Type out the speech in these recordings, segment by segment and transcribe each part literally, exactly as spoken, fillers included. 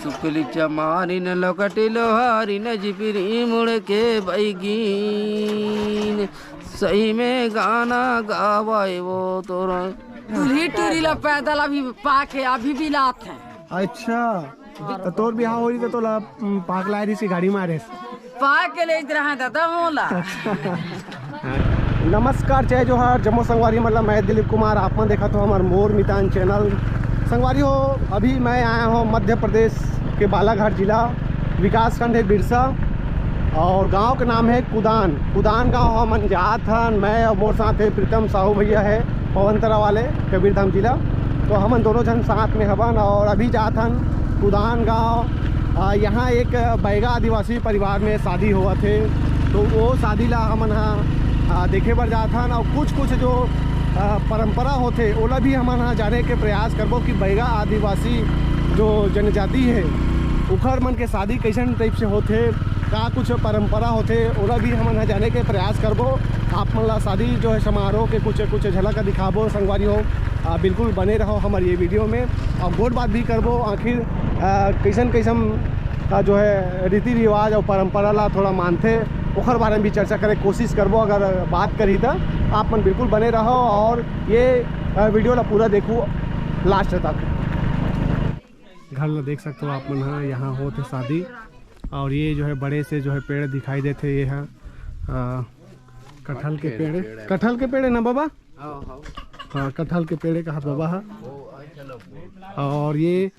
चुकली चमारिन लोकटी लोहारिन जिपिरी मुड़ के बैगीन। सही में गाना गावाए वो तोरा। दूल्ही टूरी ला पैदल अभी पाके अभी भी लात है। अच्छा, तो तोर बिहाव होई तो तोला, उम, पाक लाए रहिस कि गाड़ी मारे? पाके ले रहा दादा मोला। नमस्कार, जय जोहार, जम्मो संगवारी, मतलब मैं दिलीप कुमार, आप मन देखत हो हमार मोर मितान चैनल। संगवारी हो, अभी मैं आया हूँ मध्य प्रदेश के बालाघाट जिला, विकासखंड है बिरसा और गांव के नाम है कुदान। कुदान गांव हमन जात हन, मैं और मोर साथ है प्रीतम साहू भैया है पवनतरा वाले कबीरधाम जिला। तो हमन दोनों झन साथ में हवन और अभी जात हन कुदान गांव। आ, यहाँ एक बैगा आदिवासी परिवार में शादी होवत हे, तो वो शादी ला हमन हा, आ, देखे बर जात हन और कुछ कुछ जो, आ, परंपरा होथे ओला भी हमन हा जाने के प्रयास करबो कि बैगा आदिवासी जो जनजाति है उखर मन के शादी कैसन टाइप से होथे, का कुछ परंपरा होथे ओला भी हमन हा जाने के प्रयास करबो। आप मन ला शादी जो है समारोह के कुछ कुछ झलक दिखाबो संगवारी हो। आ, बिल्कुल बने रहो हमारे ये वीडियो में और गोठ बात भी करबो आखिर, आ, कैसन कैसन, आ, जो है रीति रिवाज और परंपरा ला थोड़ा मानथे ओखर बारे में भी चर्चा करे कोशिश करबो। अगर बात करी तो आप मन बिल्कुल बने रहो और ये, आ, वीडियो ला पूरा देखो लास्ट तक। घर ला देख सकते हो आप मन हा, यहाँ होत हे शादी और ये जो है बड़े से जो है पेड़ दिखाई देथे, ये है, आ, कटहल के पेड़, कटहल के पेड़ है ना बाबा? हाँ, कटहल के पेड़ कहा बाबा हा। और ये,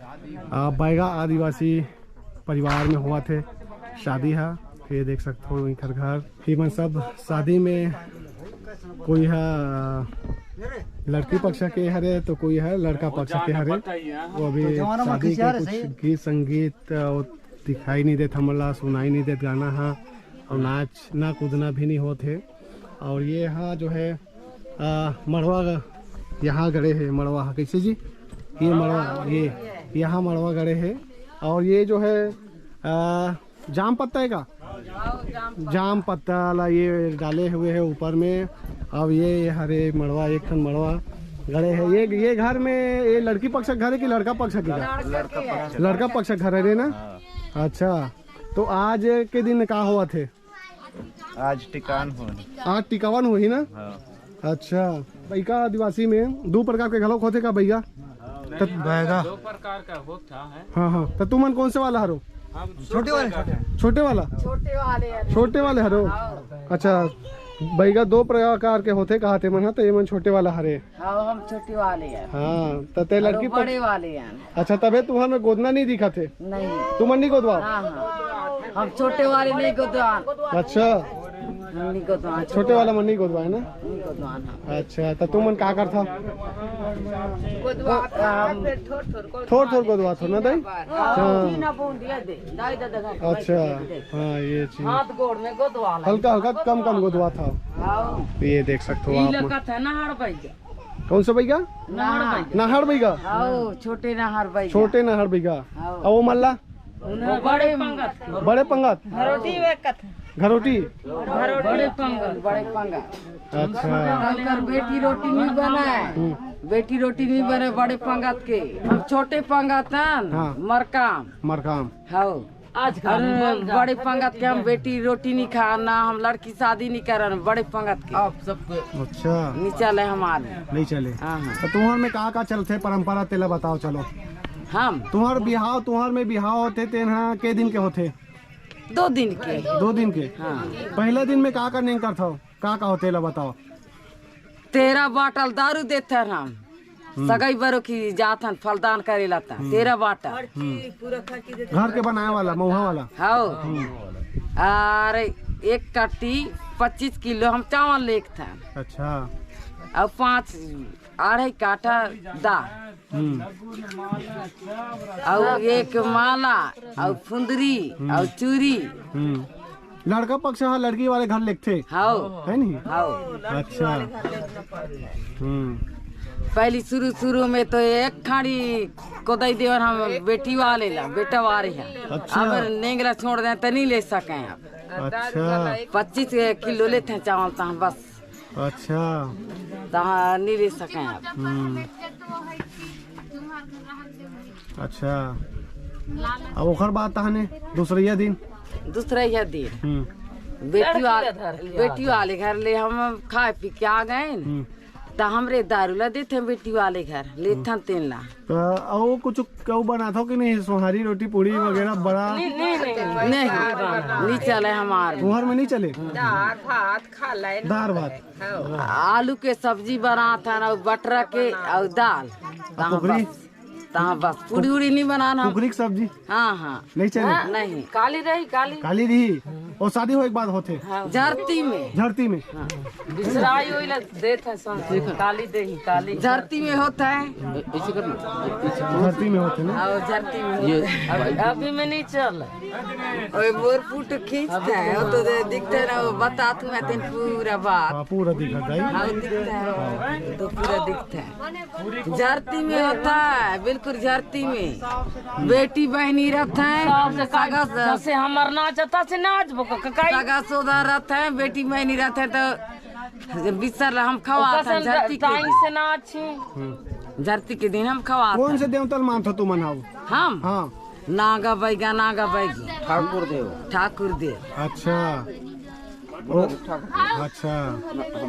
आ, बैगा आदिवासी परिवार में होवत हे शादी हा। ये देख सकते हो इनकर घर। ये मन सब शादी में कोई हा लड़की पक्ष के हरे तो कोई हा लड़का पक्ष के हरे। वो अभी शादी के कुछ गीत संगीत, आ, वो दिखाई नहीं देत हमन ला, सुनाई नहीं देत गाना हा। और नाच ना कूदना भी नहीं होत हे। और ये हा जो है, आ, मड़वा ग-, यहाँ गड़े हे मड़वा हा। कैसे जी? ये मड़वा, ये यहाँ मड़वा गड़े हे। और ये जो है, आ, जाम पत्ता है का? जाम पत्ता ला ये डाले हुए है ऊपर में। अब ये हरे मड़वा, एक ठन मड़वा गड़े है। ये, ये घर में ये लड़की पक्ष के घर है कि लड़का पक्ष के घर? लड़का पक्ष के घर है ना? अच्छा, तो आज के दिन का होवत हे? आज टिकान होही। आज टिकावन होही ना? हाँ। अच्छा, बैगा आदिवासी में दो प्रकार के घलोक होथे का बैगा? त- बैगा। दो प्रकार का होता है। हाँ, हाँ। तो तुमन कौन से वाला हरो? हम छोटे वाले, छोटे। छोटे वाला? छोटे वाले हरो। अच्छा, बैगा दो प्रकार के होथे कहा थे मन हा, तो ये मन छोटे वाला हरे। हाँ, हम छोटे वाले हैं। हाँ, तो ते लड़की और बड़े पक्ष वाले हैं। अच्छा, तबे तुहर में गोदना नहीं दिखत हे? नहीं। तुमन नहीं गोदवाओ? हाँ, हाँ। हम छोटे वाले नहीं गोदवान। अच्छा, हम नहीं गोदवान। छोटे वाला मन नहीं गोदवाए ना? नहीं गोदवान हम। अच्छा, तो तुमन का करथा? गोदवान। थोर थोर गोदवात हो ना दाई? हाँ। अच्छा। हाँ, ये चीज। हाथ गोड़ में गोदवा ला। हल्का हल्का, कम कम गोदवात हो। हाँ। ये देख सकते हो आप। लगत है ना हर बैगा। कौन सा बैगा? नहर बैगा। नहर बैगा? हाँ, छोटे नहर बैगा। छोटे नहर बैगा। हाँ। और वो मल्ला? वो बड़े पंगत। बड़े पंगत? घरोटी वे कथ। घरोटी? बड़े पंगत। बड़े पंगत। अच्छा। ओकर बेटी रोटी नहीं बनाए। हम्म। बेटी रोटी नहीं बने बड़े पंगत के। हम छोटे पंगत हन, हाँ। मरकाम। मरकाम। हाँ। आज अरे, बड़े पंगत के हम बेटी रोटी नहीं खाना, हम लड़की शादी नहीं करन, बड़े पंगत के। आप सबको अच्छा। नहीं चले हमारे। नहीं चले। हाँ, हाँ। तो तुम्हार में का का चलथे परंपरा, तेला बताओ, चलो। हम? तुम्हार बिहाव, तुम्हार में बिहाव होथे, तेन हा के दिन के होथे? दो दिन के। दो दिन के? हाँ। पहला दिन में का का नेंग करथव? का का होथे, तेला बताओ। तेरह बाटल दारू देथे हम। हम्म। सगई बरो की जाथन फलदान करे ला त। हम्म। तेरह बाटल। हम्म। घर के बनाए वाला, मऊहा वाला? हौ। हम्म। और एक कट्टी पच्चीस किलो हम चावल लेके थन। अच्छा। और पाँच, अढ़ाई काठा दाल। हम्म। और एक माला, और फुंदरी, हम्म। और चूरी। हम्म। लड़का पक्ष हा लड़की वाले घर लेगथे। हौ। है नहीं? हौ। अच्छा। हम्म। पहली शुरू, शुरू में तो एक खाड़ी कोदई देवन हम बेटी वाले ला, बेटा वाले हैं। अच्छा। अब नेंगरा छोड़ दें तो नहीं ले सके हैं। अच्छा। पच्चीस किलो लेते हैं चावल तो हम बस। अच्छा। तो हाँ, नहीं ले सके हैं अब। हम्म। अच्छा। अब ओकर बाद तहने दूसरैया दिन? दूसरैया दिन हम्म। बेटी वाले, बेटी वाले घर ले हम खाए पी के आ गए। हम्म। त हमरे दारू ला देथे बेटी वाले घर, लेथन तेन ला। त अउ कुछ कऊ बनाथो कि नहीं? सोहारी रोटी, पूड़ी वगैरह बड़ा? नहीं, नहीं, नहीं, नहीं। नहीं, नहीं चले हमार। तुहर में नहीं चले? दाल भात खा ले। दाल भात। हाँ। आलू के सब्जी बनाथन अउ बटरा के अउ दाल। आ कुकरी? तहाँ बस पूड़ी उड़ी नहीं बनाना। कुकरी के सब्जी? हाँ, हाँ। नहीं चले? हाँ, नहीं। काली रही, काली। काली रही। और शादी होए के बाद होथे? हाँ। झरती में। झरती में? हाँ। बिसराई होई ला देत है सब। काली दही, काली। झरती में होता है। ऐसे करना। झरती में होथे ना? हाँ, झरती में ये होता है। अभी, अभी में नहीं चल। ओए मोर फोटो खींचता है, वो तो दे-, दिखता है ना, वो बतात हूँ मैं तेन पूरा बात। हाँ, पूरा दिखता है। हाँ, दिखता है, तो पूरा दिखता है। झरती में होता है, बिल्कुल झरती में। बेटी बहनी रहते हैं, सबसे सगा स- जैसे हमर नाच था से नाच बो क-, क-, काई? सगा सोदा रहते हैं, बेटी बहनी रहते हैं तो बिस्तर ला हम खवाते हैं, झरती के टाइम दिन। से नाच। हम्म। झरती के दिन हम खवाते कौन से हैं। देवतल मानथो तुमन हव? हम? हाँ। नागा बैगा, नागा बैगी। ठाकुर देव। ठाकुर देव। अच्छा। ओ, अच्छा।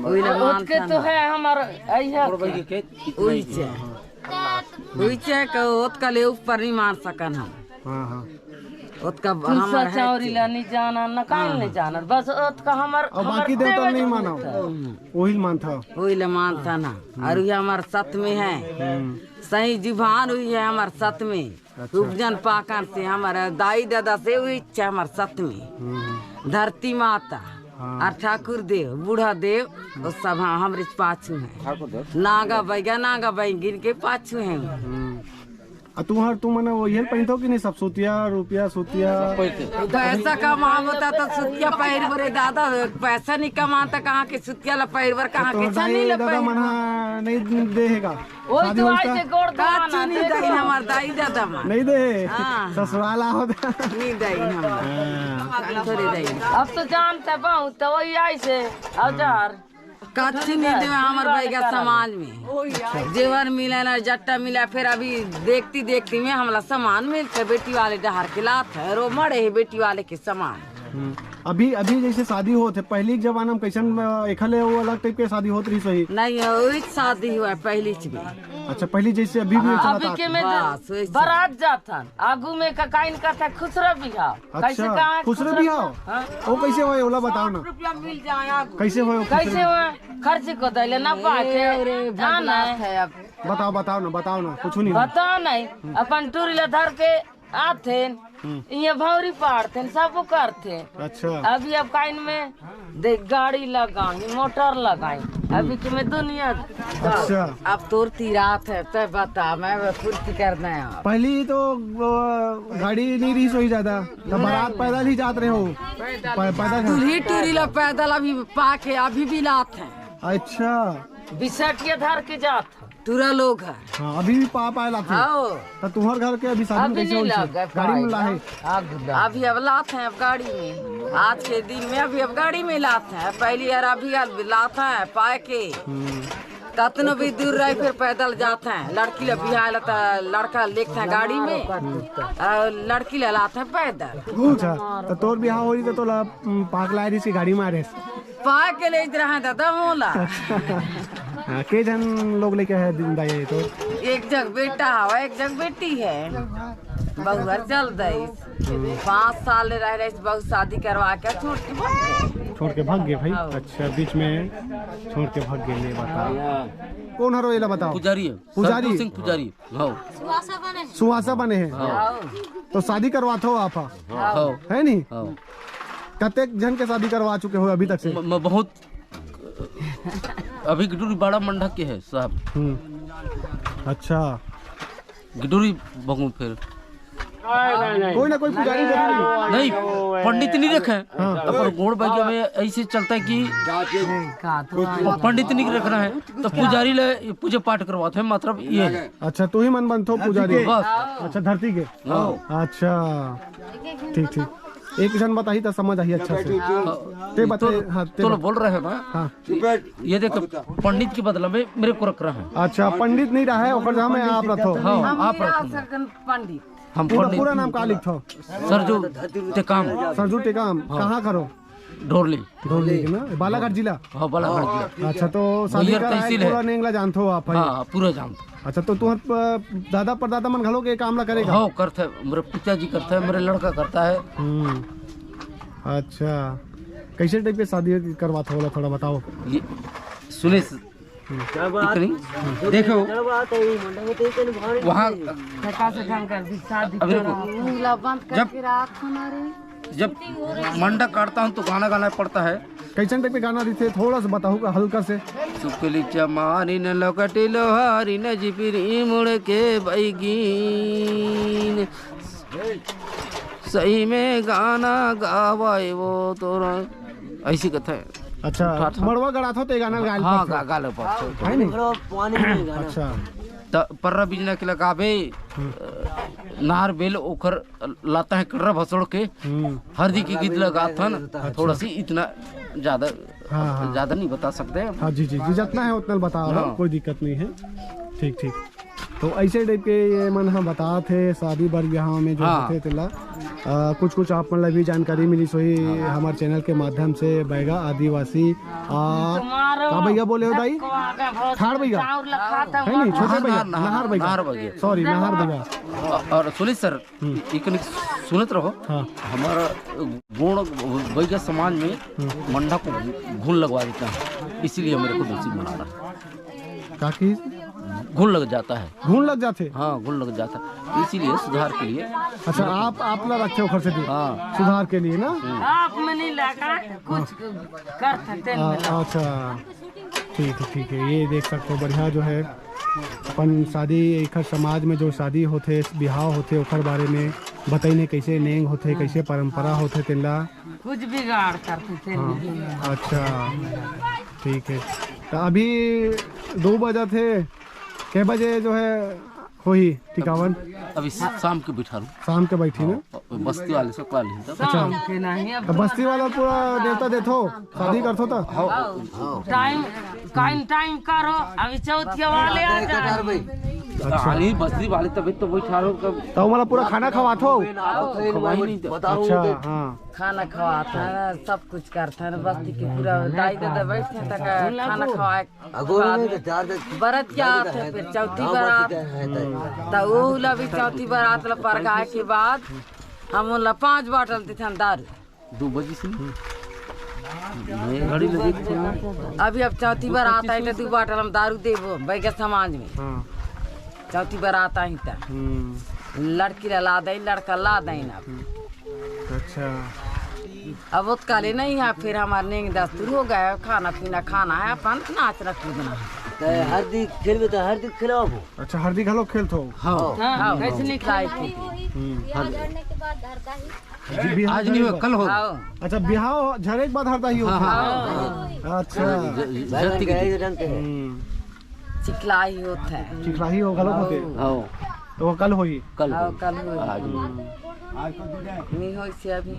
ओइला ओतके मानथन तो ना। है हमर, अइहा के। ओइचे। ओइचे के ओतका ले ऊपर नहीं मान सकन हम। हाँ, हाँ। ओतका तुलसा हमर है चौरी के। ला नहीं जाना, न काल हाँ। नहीं जाना। बस ओतका हमर, और हमर बाकी देवता देवता नहीं मानो। हम्म। ओही मानथा। ओइला मानथा ना। हम्म। और ये हमर सत में है। हम्म। सही जुबान हुई है हमर सत में। अच्छा। उपजन पाकन से हमर दाई दादा से हुई इच्छा हमर सत में। हम्म। धरती माता हाँ। और ठाकुर देव, बूढ़ा देव, वो सब हाँ, हमरे पाछू हैं। ठाकुर देव। नागा बैगा, नागा बैगिन के पाछू हैं। हम्म। आ तुहर, तुमन वो इहल पहिनथो कि नहीं, सब सुतिया, रुपिया, सुतिया? पैसा कमाबो त तो सुतिया पहिरबो रे दादा, पैसा नहीं कमाता कहाँ के सुतिया ला पहिरबर, कहाँ के छन्नी ला दादा पहिरबर? मना नहीं देहेगा। ओही शादी तो होइस आई त? से गोड़ दबाना, काची नहीं देखो। दई हमर दाई दादा मन। नहीं दे। हाँ। ससुराल आओ त। नहीं दई हमर। हाँ। थोड़ी दई। अब तो जानते बहुत, तो वही आई से औजार। काची नहीं देवे हमर बैगा समाज में। जेवर मिले ना, जट्टा मिले, फिर अभी देखती देखती में हमला सामान मिलते, बेटी वाले डहार के लात है, रो मड़े है बेटी वाले के सामान। हम्म। अभी, अभी जैसे शादी होत है, पहली के जमाना में कैसन, अ, एखले वो अलग टाइप के शादी होत रही सही? नहीं, वही शादी हुआ है पहली च में। अच्छा, पहली जैसे अभी भी हाँ। चलत अभी के में बस, वैसे। बारात जाथन, आगू में ककाइन कहता खुसरा बिहाव। अच्छा, कैसे कहाँ खुसरा खुसरा बिहाव? हाँ। वो कैसे होए, ओला बताओ ना। सौ रुपया मिल जाए आगू। कैसे होए वो कैसे खुसरा? हुआ? खर्च को दैले ना पाके। अरे, जाना बदलाव है। है अब। बताओ, बताओ ना, बताओ ना, कुछ नहीं। बताओ नहीं, अपन टूरी ला धर के आथेन, हम्म। इहाँ भौरी पाड़थेन, सब करथेन। अच्छा। अभी अब काइन में देख, गाड़ी लगाई, मोटर लगाई, अभी हम्म। तुम्हें दुनिया। अच्छा। अब तोर तीरात है, तय बता, मैं फुर्ती कर दे आप। पहली तो, अ, गाड़ी नहीं रही सोई ज्यादा, तो बारात पैदल ही जात रहे हो। पैदल। पै-, पैदल ही। दूल्ही टूरी ला पैदल अभी पाके, अभी भी लात है। अच्छा। बिसटिया धर के जात है। टूरा लोग है। हाँ, अभी भी पा पाए लाथे। हाँ। तो तुम्हार घर के अभी शादी में अभी कैसे नहीं होइस? लग गए गाड़ी में पाए। लाहे। आग लग। अभी अब लात हैं, अब गाड़ी में। आज के दिन में अभी अब गाड़ी में लात हैं। पहली यार अभी अब लात हैं, पाए के। हम्म। कतनो भी दूर रहे, फिर पैदल जात हैं। लड़की ला बिहाय ला त लड़का लेत हैं गाड़ी में, और लड़की ला लात हैं पैदल। अच्छा, तो तोर बिहाव होई तो तोला, उम, पाक लाए रही से गाड़ी मारे? पाए के लेत रहे दादा मोला। अच्छा। हाँ, के जन लोग लेके है दिन दाई तो? एक जग बेटा हवा, एक जग बेटी है। बहु हर चल दई। पाँच साल ले रह रही, बहु शादी करवा के छोड़ के भाग गए। छोड़ के भाग गए भाई? हाँ। अच्छा, बीच में छोड़ के भाग गए, ले बता। कौन हरो, ये ला बताओ। पुजारी है। पुजारी? सरजू सिंह पुजारी। हाँ। सुहासा बने हैं। हाँ। तो शादी करवाथो आप, हाँ। है नहीं? हाँ। कतेक जन के शादी करवा चुके हो अभी तक से? म-, म-, बहुत। अभी गिडूरी बाड़ा मंडा के है साहब। हम्म। अच्छा। गिडूरी बगू फिर। कोई ना कोई पुजारी जरूर। नहीं, पंडित नहीं रखे। हाँ। अपन गोड़ बैगे में ऐसे चलता है कि पंडित नहीं रख रहा है, तो पुजारी ले पूजा पाठ करवाते हैं, मतलब ये है। अच्छा, तू ही मन बनथो पुजारी? बस। अच्छा, धरती के? हाँ। अच्छा, ठीक, ठीक। एक जन बताही त समझ आही अच्छा से। हाँ। ते बता, हाँ, ते तो बता। बोल रहे हैं ना? हाँ। ये देख, पंडित के बदला में मेरे को रख रहा है। अच्छा, पंडित नहीं रहा है, ओकर जगह में आप रखो। हाँ, आप रखो। पंडित। हम पूरा, फोन नहीं पूरा नाम का लिखथो? सरजू टेकाम। सरजू टेकाम, हाँ। कहाँ करो? ढोरली। ढोरली के ना, बालाघाट जिला? हाँ, बालाघाट जिला। अच्छा, तो शादी भैया कराए तहसील है। पूरा नेंग ला जानथो आप, है? हाँ, हाँ, पूरा जानथो। अच्छा, तो तुहर प-, दादा परदादा मन घलो के काम ला करेगा? हाँ, करथे, मेरे पिताजी करथे, मेरे लड़का करता है। हम्म, अच्छा, कैसे टाइप के शादी करवाथो, ओला थोड़ा बताओ। ये सुने स-, हम्म। इतनी, देखो, वहाँ टका से ढंग कर दी शादी अभी रुको। करा। मुंह ला बंद जब करके राख हमारे। जब मंडा काटता हूँ तो गाना गाना पड़ता है। कैसन टाइप के गाना रहिथे, थोड़ा सा बताओ का, हल्का से। सुकली चमारी न लकटी लोहारी न जिपिरी मुड़ के बैगीन। सही में गाना गावे वो तोरा, ऐसी कथा है। अच्छा, उठा, उठा। मड़वा गड़ाथो ते गाना गा हाँ, लेथो। गा, गा ले पाथो। है नी? अच्छा। त पर्रा बिजना के लगाबे, हम्म। नार बेल ओखर लाता है कटरा भसोड़ के, हम्म। हरदी के गीत लगाथन, अच्छा। थोड़ा सी इतना ज्यादा, हाँ, हाँ। ज्यादा नहीं बता सकते। हाँ, जी, जी, जी, जितना है उतना बता रहा हूँ, हाँ। कोई दिक्कत नहीं है। ठीक, ठीक। तो ऐसे टाइप के ये मन ह बतात हे, शादी बर ब्याह में जो हाँ। होथे तेला। अ, कुछ, कुछ आप मन ला भी जानकारी मिलिस होही हाँ। हमारे चैनल के माध्यम से। बैगा आदिवासी, आ, का बैगा बोले हो दाई? ठाड़ बैगा? है नहीं, छोटे बैगा, नहार, नहार, नहार बैगा। नहार बैगा। सॉरी, नहार बैगा। और सुनिए सर, हम्म। ये कनिक सुनत रहो। हाँ। हमारा गोंड़ बैगा समाज में हम्म। मंडा को घुन लगवा देता है, इसीलिए मेरे को दोषी बना रहा है। का की? घुन लग जाता है। घुन लग जाते? हाँ, घुन लग जाता है, इसीलिए सुधार के लिए। अच्छा, आप, आप ला रखे हो खर्चे दी? हाँ। सुधार के लिए ना? आप में नहीं लगा, कुछ कर सकते हैं आ, मिला। अच्छा, ठीक है, ठीक है। ये देख सकते हो, बढ़िया जो है अपन शादी, एखर समाज में जो शादी होथे, बिहाव होथे, ओखर बारे में बताइन हे, कैसे नेंग होथे, कैसे परंपरा होथे, तेला। कुछ बिगाड़ करथे, तेल हाँ। बिगाड़। अच्छा, ठीक है। तो अभी दो बजत हे, के बजे जो है होही टिकावन? अभी शाम के बिठा लूँ। शाम के बैठी ना? हाँ, बस्ती वाले से करा ली तब। अच्छा। शाम के नहीं, अब तो बस्ती वाला पूरा देवता देथो, शादी करथो त? हाँ। टाइम, टाइम, टाइम करो, अभी चौथिया वाले आ जाए। अच्छा। हाँ, ये बस्ती वाले तभी तो बैठा रहो कब। तो हमारा पूरा खाना खवाथो? खवाई नहीं तो। अच्छा, हाँ। खाना खवाथन, सब कुछ करथन, बस्ती के पूरा दाई ददा बैठथे त खाना खवाए। अगोरी में तो चार दस बरत के आथे, फिर चौथी गाँव बरात। बस्ती के हैं, त ओहू ला भी चौथी बरात ला परगाए के बाद हम ओला पाँच बाटल देथन दारू। दो बजे से नहीं। मैं घड़ी लगी थी। अभी अब चौथी बरात आही त दू बाटल हम दारू देबो बैगा समाज में। हाँ। चौथी बरात आही त हम्म। लड़की ला ला दई, लड़का ला दई ना। अच्छा। अब ओतका ले नहीं है, फिर हमार नेंग दस्तूर हो गया है, खाना पीना खाना है, अपन नाचना कूदना है। तो हरदी खेलबे तो हरदी खिलाओ। अच्छा, हरदी घलो खेलथो? हाँ। हाँ, हाँ, कैसे नहीं खिलाई थी? हम्म। जी, बिहाव आज नहीं हो, कल हो। हाँ। अच्छा, बिहाव झरे के बाद हरदा ही होथे? हाँ, हाँ। अच्छा। ज-, ज-, झरती के दिन। हम्म। चिखलाही होत है। चिखलाही हो घलो होथे? हाँ। तो वो कल होही? कल हाँ, होही। कल होही। आज नहीं। नहीं होइस हे अभी।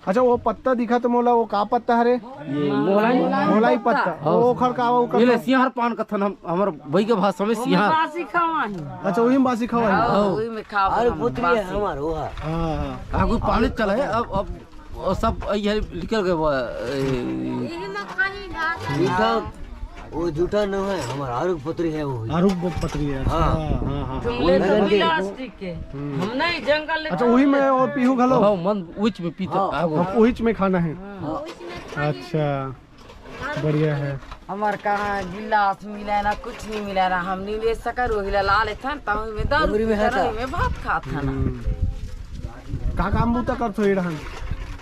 अच्छा, वो पत्ता दिखा तो मोला, वो का पत्ता हरे? ये मोलाई। मोलाई पत्ता। हाँ। वो ओखर का, वो ये ले, सियार पान कथन हम, हमर बैगा भाषा में सियार। बासी खवाही। अच्छा, वही में बासी खवाही। हाँ, हाँ। वही में खाओ और हम पुत्री है बासी। हमार, वो है। हाँ, हाँ। आगू पानी चला है, अब, अब वो सब ये निकल गए, वो, ए, जूठा, वो जूठा न है, हमार आरुग पत्री है वो। आरुग पत्री है, अच्छा। हाँ। हाँ, हाँ, हाँ। तुम ले तो प्लास्टिक के। हम्म। हम नहीं जंगल ले अच्छा, वही में और पीहू घलो? हाँ, मन उच में पीता, हाँ। आगो। हाँ, उच में खाना है। हाँ। अच्छा, बढ़िया है। हमार कहाँ गिलास मिले ना, कुछ नहीं मिले ना, हम नहीं ले सकर, वही ला, ला लेथन, त वही में दारू डबरी में पीथन, है वही में भात खाथन। हम्म। का काम बूता करथो ये रहन?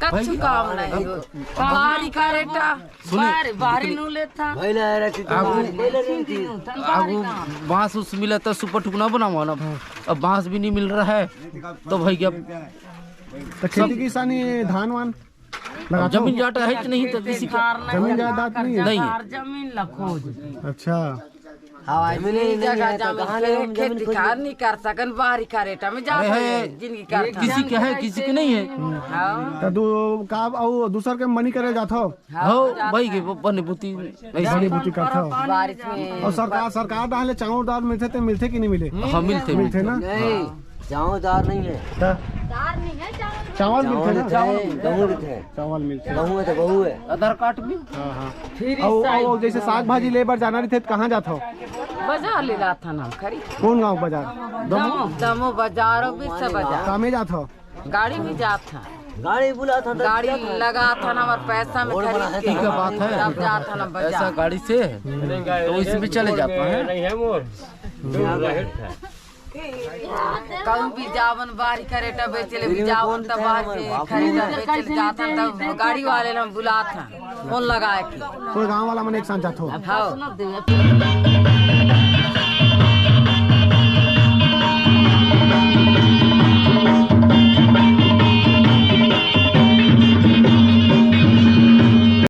कछु भाई, काम नहीं हो। बाहरी का रेटा, सुने, बाहर, बाहरी नू लेथा। भाई ना, आ रहा कि आगू, बाहरी नू, तन बाहरी आगू काम। बांस उस मिला तो सुपर टुकना बनावा ना। हाँ। अब बांस भी नहीं मिल रहा है, तो भाई अब तो खेती किसानी, धान वान लगाथो? जमीन जाटा है कि नहीं, तो किसी का कार नहीं, जमीन जायदाद नहीं है? नहीं है। कार जमीन ला खोज। अच्छा। हाँ, जमीन ऐसी नहीं जगह है, तो जमीन कहाँ ले हम खेती जमीन खोज कार ले? नहीं कर सकन, बाहरी का रेटा में जाता अरे है, है, जिंदगी करता। किसी के है, किसी के नहीं है। हाँ। तो दू-, का, अउ दूसर के मनी करे जाथो? हाँ, हो, जाता भाई है। के बने बुती, ऐसे बने बुती करथो। बारिश में। और सरकार, सरकार डाले चाउर दाल मिलथे, ते मिलथे कि नहीं मिले? हाँ, मिलथे, मिलथे मिलथे। ना? नहीं। हाँ। चावल दार नहीं है। हाँ। चावल मिलथे ना? चावल मिलथे। चावल मिलथे। गहूँ है तो गहूँ है। आधार कार्ड भी। हाँ, हाँ। अउ, अउ जैसे साग भाजी ले बर जाना रहिथे त कहाँ जाथव? बाजार ले जाथन हम खरीद। कौन गाँव बाजार? दमो, दमो बाजार अउ बिरसा बाजार। कामे जाथव? गाड़ी में जाथन। गाड़ी बुलाथन, गाड़ी लगाथन, हमर पैसा में खरीद के। ठीक है, बात है। तब जाथन हम बाजार। ऐसा गाड़ी से तो इसमें चले जाता है। कहूँ भी जावन बारी करेटा बेचे ले, भी जावन त बारी करेटा बेचे ले जाथन, तब गाड़ी वाले ल हम बुलाथन, फोन लगाए के। कोई गाँव वाला मन एक साथ जाथव? हाँ।